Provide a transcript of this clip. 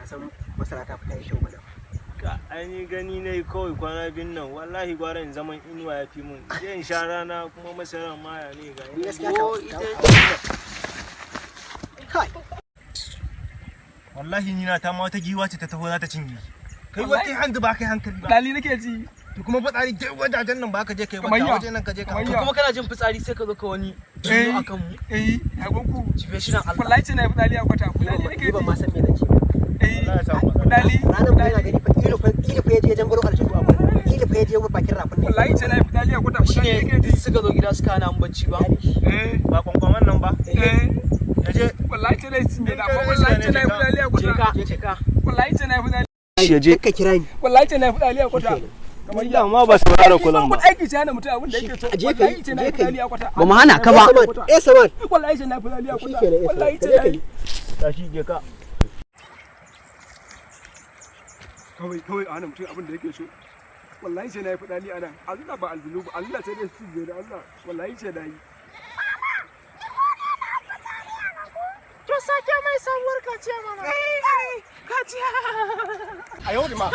Ka san masara ta fita yi kyau bana. Ka ai gani ne kawai kwana biyun nan, wallahi gwara in zaman inuwa ya fi mun. Je in sha rana kuma masaran ma ya ne ga Ni gaskiya Ko ta ita kai. Wallahi ni na ta ma wata giwa ce ta taho za ta cinye. Kai wata hanzu ba kai hankali ba. Dali nake ji. To kuma fitsari dai wajajen nan ba ka je kai Kamar wata ya? waje nan ka je ka. Kamar To ya? kuma kana jin fitsari sai ka zo ka wani Eh. juyo akan mu. Eh, ya gonku. Jibe shi nan Allah. Wallahi ce na yi fitsari a kwata. Ni Fitsari ban nake ni ban ji. ma san me zan ce ba. Eh, Wallahi ya samu matsala. fitsari. Ranar ba yana gani fa ilu fa ilu fa yaje jangaro aljanu a gurin. Ilu fa yaje bakin rafin nan. Wallahi ce na yi fitsari a kwata. Fitsari Shine nake ji. duk suka zo gida suka hana mu bacci ba. Eh, Ba kwankwaman nan ba. eh. Ya je Wallahi ce na yi cinye da amma In wallahi ce ka na yi fitsari a Je kwata. ka, je ka. Wallahi ce na yi fitsari. Shi je. Ka kira ni. Wallahi ce na yi fitsari a kwata. Kamar ya. ma ba saurara kulan Ba aiki ce hana mutum abin da yake so. Je ka yi, Wallahi ce na yi je ka yi. fitsari a kwata. Ba mu hana ka ba. Saman, eh Saman. Wallahi ce na yi fitsari a kwata. Shikenan, eh Saman. Wallahi ce Ka je na ka yi. yi. Tashi je ka. Kawai kawai a hana mutum abin da yake so. Wallahi sai na yi fitsari a nan. Allah ba aljinu ba. Allah sai dai su da Allah. Wallahi sai na yi. To sake mai sabuwar kaciya mana. Kaciya. A yau ma.